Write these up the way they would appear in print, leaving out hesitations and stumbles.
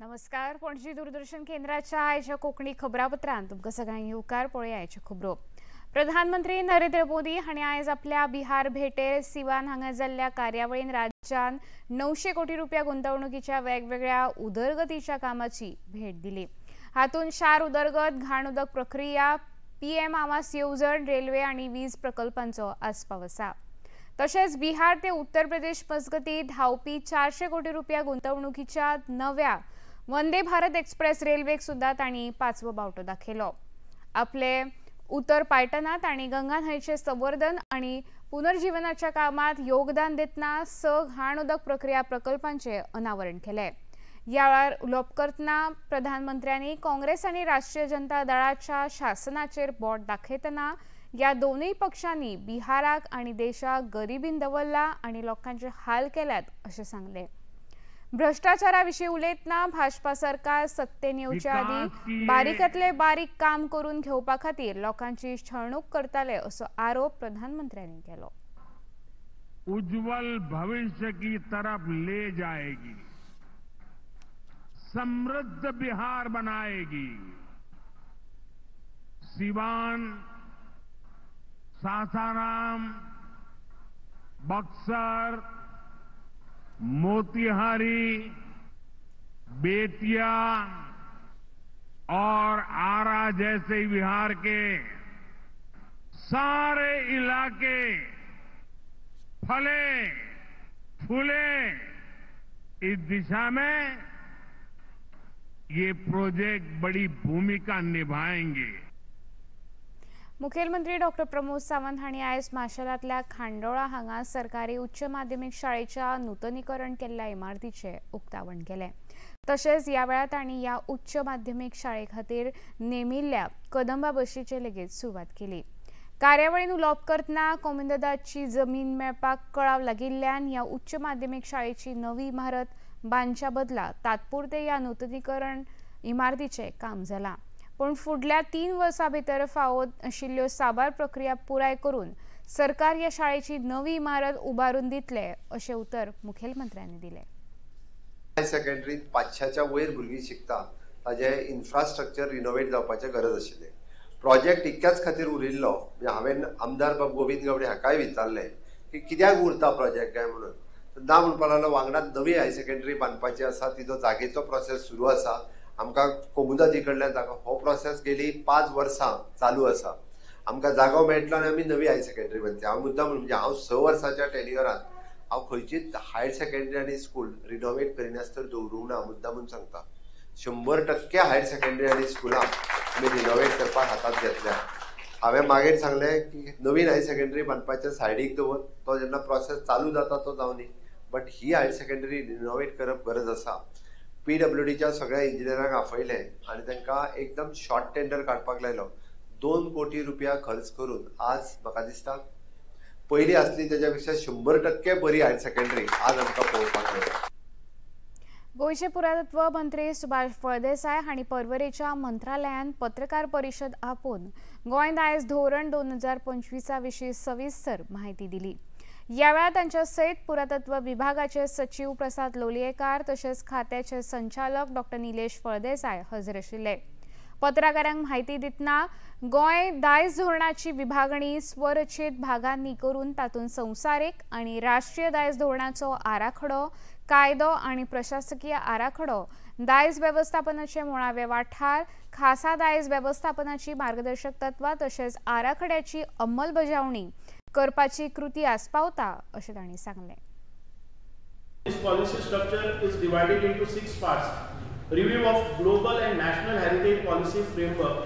नमस्कार, पणजी दूरदर्शन केंद्राच्या आयच्या कोंकणी खबरापत्रांत तुमकां सगळ्यांक येवकार. पळया आयच्यो खबरो. प्रधानमंत्री नरेंद्र मोदी हांणी आयज आपल्या बिहार भेटेर सिवान हांगा जाल्ल्या कार्यावळीन राज्यान 900 कोटी रुपया गुंतवणुकीच्या वेगवेगळ्या उदरगतीच्या कामाची भेट दिली. हातूंत शार उदरगत, घाण उदक प्रक्रिया, पीएम आवास येवजण, रेल्वे आनी वीज प्रकल्पांचो आस्पाव आसा. तशेंच बिहार ते उत्तर प्रदेश मजगती धांवपी 400 कोटी रुपया गुंतवणुकीच्या नव्या वंदे भारत एक्सप्रेस रेल्वेक सुद्धा तांणी पांचवो बावटो दाखयलो. आपले उतर पाळटना तांणी गंगा न्हंयचे संवर्धन आनी पुनर्जीवनाच्या कामात योगदान दितना 6 घाण उदक प्रक्रिया प्रकल्पांचे अनावरण केले. ह्या वेळार उलोवप करतना प्रधानमंत्र्यांनी काँग्रेस आनी राष्ट्रीय जनता दळाच्या शासनाचेर बोट दाखयतना ह्या दोनूय पक्षांनी बिहाराक आनी देशाक गरिबीन दवरला आनी लोकांचे हाल केल्यात अशें सांगलें. भ्रष्टाचारा विशीं उलयतना भाजपा सरकार सत्तेन येवच्या आदीं बारीकांतले बारीक काम करून घेवपा खातीर लोकांची छळणूक करताले असो आरोप प्रधानमंत्र्यांनी केलो. उज्ज्वल भविष्य की तरफ ले जाएगी, समृद्ध बिहार बनाएगी. सिवान, सासाराम, बक्सर, मोतिहारी, बेतिया और आरा जैसे बिहार के सारे इलाके फले फूले, इस दिशा में ये प्रोजेक्ट बड़ी भूमिका निभाएंगे. मुखेलमंत्री डॉक्टर प्रमोद सावंत हांणी आयज माशेलांतल्या खांडोळा हांगा सरकारी उच्च माध्यमीक शाळेच्या नुतनीकरण केल्ल्या इमारतीचें उक्तावण केलें. तशेंच ह्या वेळार तांणी ह्या उच्च माध्यमीक शाळे खातीर नेमिल्ल्या कदंबा बशीची लेगीत सुरवात केली. कार्यावळीन उलोवप करतना कोमुनिदादाची जमीन मेळपाक कळाव लागिल्ल्यान ह्या उच्च माध्यमीक शाळेची नवी इमारत बांदच्या बदला तात्पुरते ह्या नुतनीकरण इमारतीचें काम जालां, पूण फुडल्या 3 वर्सां भितर फावो आशिल्ल्यो साबार प्रक्रिया पुराय करून सरकार ह्या शाळेची नवी इमारत उबारून दितले अशें उतर मुखेलमंत्र्यांनी दिलें. हायर सेकंडरीत 500च्या वयर भुरगीं शिकता, ताजें इन्फ्रास्ट्रक्चर रिनोवेट जावपाचें गरज आशिल्लें. प्रोजेक्ट इतक्याच खातीर उरिल्लो. म्हणजे हांवें आमदार बाब गोविंद गावडे हाकाय विचारलें की कित्याक उरता प्रोजेक्ट काय म्हणून, ना म्हणपाक लागलो वांगडा नवी हायर सेकंडरी बांदपाची आसा, तिजो जागेचो प्रोसेस सुरू आसा. आमकां कोमुनिदादी कडल्यान जागो, हो प्रोसेस गेली 5 वर्सां चालू आसा. आमकां जागो मेळटलो आनी आमी नवी हायर सेकंडरी बांदतले. हांव मुद्दाम म्हणजे हांव 6 वर्सांच्या टेन्युअरान हांव खंयचीच हायर सेकंडरी आनी स्कूल रिनोवेट करिनासतना दवरूंक ना. मुद्दाम म्हूण सांगता, 100% हायर सेकंडरी आनी स्कुलां आमी रिनोवेट करपाक हातांत घेतल्या. हांवें मागीर सांगलें की नवीन हायर सेकंडरी बांदपाच्या सायडीक दवर, तो जेन्ना प्रोसेस चालू जाता तो जावनी, but he higher secondary renovate करप गरज आसा. पीडब्ल्यूडीच्या सगळ्या इंजिनियरांक आपयले आनी तांकां एकदम शॉर्ट टेंडर काडपाक लायलो. 2 कोटी रुपया खर्च करून आज म्हाका दिसता पयलीं आसली तेज्या पेक्षा 100% बरी हायर सेकंडरी आज आमकां पळोवपाक मेळटा. गोंयचे पुरातत्व मंत्री सुभाष फळदेसाय हांणी पर्वरेच्या मंत्रालयान पत्रकार परिशद आपोवन गोंय दायज धोरण 2025 विशीं सविस्तर म्हायती दिली. ह्या वेळार तांच्या सयत पुरातत्व विभागाचे सचीव प्रसाद लोलयेकार तशेंच खात्याचे संचालक डॉक्टर निलेश फळदेसाय हजर आशिल्ले. पत्रकारांक म्हायती दितना गोंय दायज धोरणाची विभागणी स्वरचीत भागांनी करून तातूंत संवसारीक आनी राष्ट्रीय दायज धोरणाचो आराखडो, कायदो आनी प्रशासकीय आराखडो, दायज वेवस्थापनाचे मुळावे वाठार, खासा दायज वेवस्थापनाची मार्गदर्शक तत्वां तशेंच आराखड्याची अंमलबजावणी करपाची कृती आस्पावता अशें तांणी सांगलें. This policy structure is divided into 6 parts. Review of global and national heritage policy framework,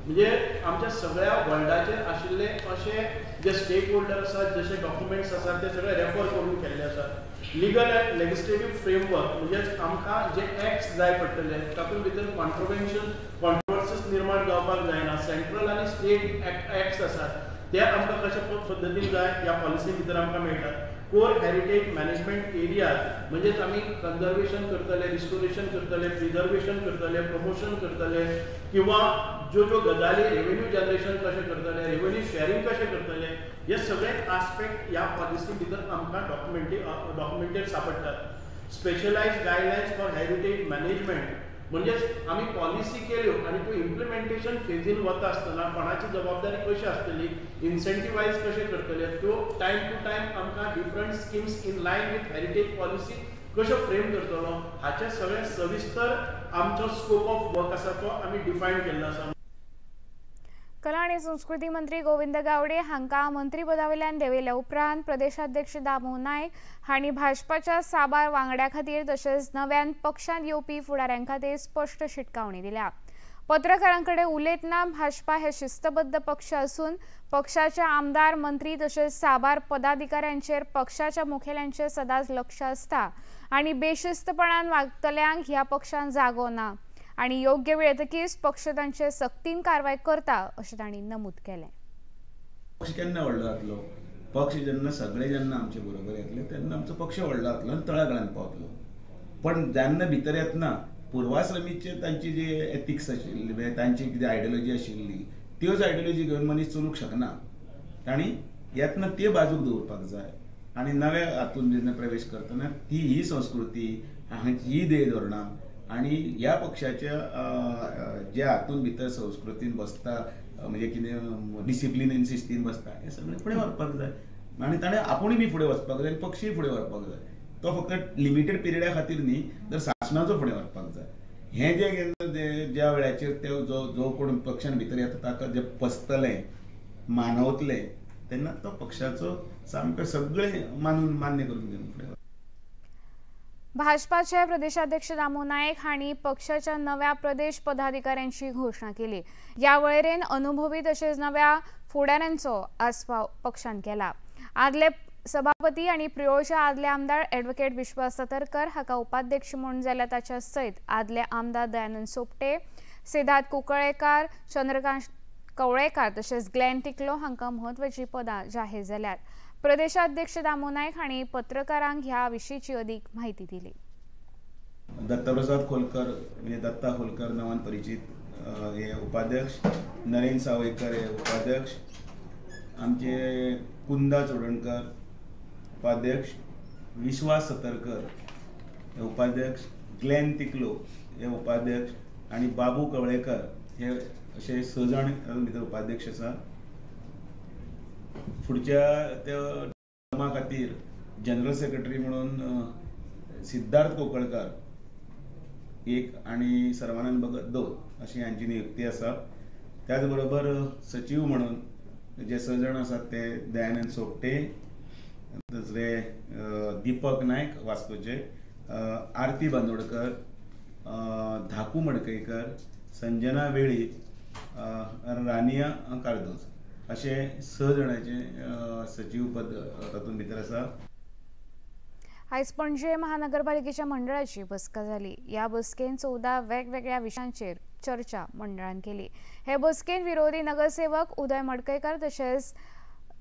म्हणजे आमच्या सगळ्या वर्ल्डाचेर आशिल्ले अशे जे स्टेक होल्डर आसात, जशे डॉक्युमेंट्स आसात ते सगळे रेफर करून केल्ले आसात. लिगल अँड लेजिस्लेटिव्ह फ्रेमवर्क म्हणजेच आमकां जे एक्ट्स जाय पडटले तातूंत भितर कॉन्ट्रोवर्सीस निर्माण जावपाक जायना. सेंट्रल आनी स्टेट एक्ट्स आसात ते आमकां कशे पद्दतीन जाय ह्या पॉलिसी भितर आमकां मेळटात. कोर हेरिटेज मॅनेजमेंट एरियाज म्हणजेच आमी कन्जर्वेशन करतले, रिस्टोरेशन करतले, प्रिजर्वेशन करतले, प्रमोशन करतले किंवा ज्यो ज्यो गजाली रेवेन्यू जनरेशन कशें करतले, रेवेन्यू शेअरिंग कशें करतले, हे सगळे आस्पेक्ट ह्या पॉलिसी भितर आमकां documented सापडटात. Specialised guidelines for heritage management म्हणजेच आमी पॉलिसी केल्यो आनी त्यो इम्प्लिमेंटेशन फेजीन वता आसतना कोणाची जबाबदारी कशी आसतली, इन्सेंटिवायज कशें करतले, त्यो टायम टू टायम आमकां different schemes in line with heritage policy कश्यो फ्रेम करतलो हाचे सगळें सविस्तर आमचो स्कोप ऑफ वर्क आसा तो आमी डिफायन केल्लो आसा। कला आनी संस्कृती मंत्री गोविंद गावडे हांकां मंत्रीपदावयल्यान देंवयल्या उपरांत प्रदेशाध्यक्ष दामू नायक हांणी भाजपाच्या साबार वांगड्या खातीर तशेंच नव्यान पक्षांत येवपी फुडाऱ्यां खातीर स्पश्ट शिटकावणी दिल्या। पत्रकारां कडेन उलयतना भाजपा हे शिस्तबद्ध पक्ष आसून पक्षाचे आमदार, मंत्री तशेंच साबार पदाधिकाऱ्यांचेर पक्षाच्या मुखेल्यांचेर सदांच लक्ष आसता आनी बेशिस्तपणान वागतल्यांक ह्या पक्षान जागो ना आणि योग्य वेळ येतकीच पक्ष तांचे सक्तीन कारवाय करता अशें तांणी नमूद केलें। पक्ष केन्ना व्हडलो जातलो? पक्ष जेन्ना सगळे जेन्ना आमचे बरोबर येतले तेन्ना आमचो पक्ष व्हडलो जातलो आनी तळागाळान पावतलो। पण जेन्ना भितर येतना पुर्वाश्रमीचे तांची जी एथिक्स आशिल्ली, म्हणजे तांची कितें आयडियोलॉजी आशिल्ली त्योच आयडियोलॉजी घेवन मनीस चलूंक शकना। तांणी येतना ते बाजूक दवरपाक जाय आनी नव्या हातून जेन्ना प्रवेश करतना ती ही संस्कृती, हांची ही ध्येय धोरणां आनी ह्या पक्षाच्या ज्या हातून भितर संस्कृतीन बसता, म्हणजे कितें डिसिप्लिन शिस्तीन बसता, हें सगळें फुडें व्हरपाक जाय आनी ताणें आपुणूय बी फुडें वचपाक जाय आनी पक्षूय फुडें व्हरपाक जाय। तो फक्त लिमिटेड पिरियडा खातीर न्ही तर सासणाचो फुडें व्हरपाक जाय। हें जें केन्ना ज्या वेळाचेर ते जो जो कोण पक्षान भितर येता ताका जें पसतलें, मानवतलें तेन्ना तो पक्षाचो सामको सगळें मानून मान्य करून घेवन फुडें. भाजपाचे प्रदेशाध्यक्ष दामू नायक हांणी पक्षाच्या नव्या प्रदेश पदाधिकाऱ्यांची घोषणा केली। या वळेरेन अनुभवी तशेंच नव्या फुडाऱ्यांचो आस्पाव पक्षान केला। आदले सभापती आनी प्रियोळच्या आदले आमदार ॲडव्होकेट विश्वास सतरकर हाका उपाध्यक्ष म्हूण जाल्यार ताच्या सयत आदले आमदार दयानंद सोपटे, सिद्धार्थ कुंकळेकार, चंद्रकांत कवळेकार तशेंच ग्लॅन टिकलो हांकां म्हत्वाचीं पदां जाहीर जाल्यात। प्रदेशाध्यक्ष दामू नायक हांणी पत्रकारांक ह्या विशींची अधिक माहिती दिली। दत्तप्रसाद खोलकर म्हणजे दत्ता खोलकर नावान परिचित हे उपाध्यक्ष, नरेंद्र सावयकर हे उपाध्यक्ष, आमचे कुंदा चोडणकर उपाध्यक्ष, विश्वास सतरकर हे उपाध्यक्ष, ग्लॅन तिकलो हे उपाध्यक्ष आनी बाबू कवळेकर हे अशे 6 जाण भितर उपाध्यक्ष आसा। फुडच्या त्या टर्मा खातीर जनरल सेक्रेटरी म्हणून सिद्धार्थ कोकळकर 1 आनी सर्वानंद भगत 2 अशी हांची नियुक्ती आसा। त्याच बरोबर सचीव म्हणून जे 6 जाण आसात ते दयानंद सोपटे, दुसरे दीपक नायक वास्कोचे, आरती बांदोडकर, धाकू मडकयकर, संजना वेळीप, रानिया कार्दोज अशे 6 जाणांचे सचीव पद तातूंत भितर आसा। आयज पणजे महानगरपालिकेच्या मंडळाची बसका जाली। ह्या बसकेन 14 वेगवेगळ्या विशयांचेर चर्चा मंडळान केली। हे बसकेन विरोधी नगरसेवक उदय मडकयकर तशेंच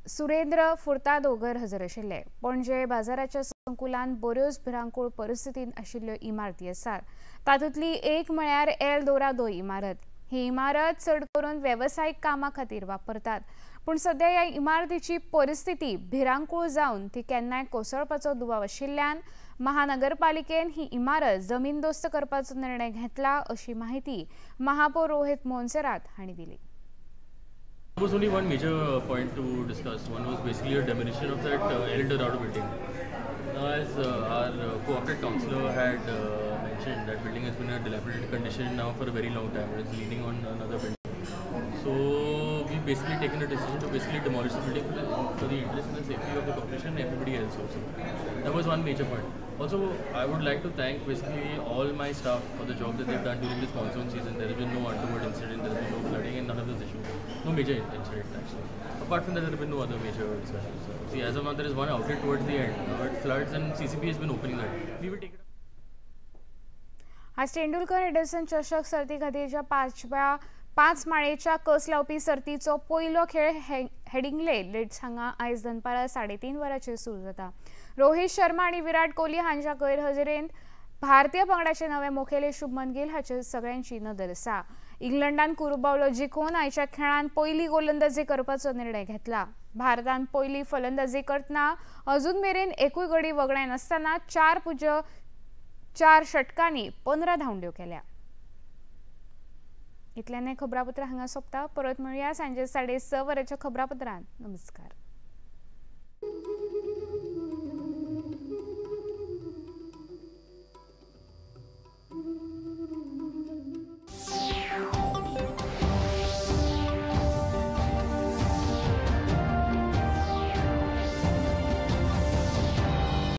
सुरेंद्र फुर्तादो गैरहजर आशिल्ले। पणजे बाजाराच्या संकुलान बऱ्योच भिरांकूळ परिस्थितीन आशिल्ल्यो इमारती आसात। तातूंतली एक म्हळ्यार एल दोरादो इमारत। ही इमारत चड करून वेवसायीक कामा खातीर वापरतात, पूण सध्या ह्या इमारतीची परिस्थिती भिरांकूळ जावन ती केन्नाय कोसळपाचो दुबाव आशिल्ल्यान महानगरपालिकेन ही इमारत जमीनदोस्त करपाचो निर्णय घेतला अशी माहिती महापौर रोहित मोन्सेरात हांणी दिली। There was only one major point to discuss. One was basically a demolition of that El Dorado building. Now, as our co-opted councillor had mentioned, that building has been in a dilapidated condition now for a very long time. It is leaning on another building. So we've basically taken a decision to basically demolish the building for the interest and the safety of the corporation and everybody else also. That was one major point. Also, I would like to thank basically all my staff for the job that they've done during this monsoon season. There has been no untoward incident, there has been no flooding and none of those issues. No major incident actually. Apart from that, there have been no other major discussions. See, as of now, there is one outlet towards the end. Now it floods and CCP has been opening that. We will take it up. आज तेंडुलकर एडल्सन चषक सर्ती खातीरच्या पांच माळेच्या कस लावपी सर्तीचो पयलो खेळ Headingley leads हांगा आयज दनपारां 3:30 वरांचेर सुरू जाता। रोहित शर्मा आनी विराट कोहली हांच्या गैरहजेरेंत भारतीय पंगडाचे नवे मुखेली शुभमन गिल हाचेर सगळ्यांची नदर आसा। इंग्लंडान कुरुबावलो जिखून आयच्या खेळांत पयली गोलंदाजी करपाचो निर्णय घेतला। भारतान पयली फलंदाजी करतना अजून मेरेन एकूय गडी वगडायनासतना 4.0 4 षटकांनी 15 धांवड्यो केल्या. इतल्यान खबरापत्र हांगा सोंपता. परत मेळुया सांजे 6:30 वरांच्या खबरापत्रांत. नमस्कार.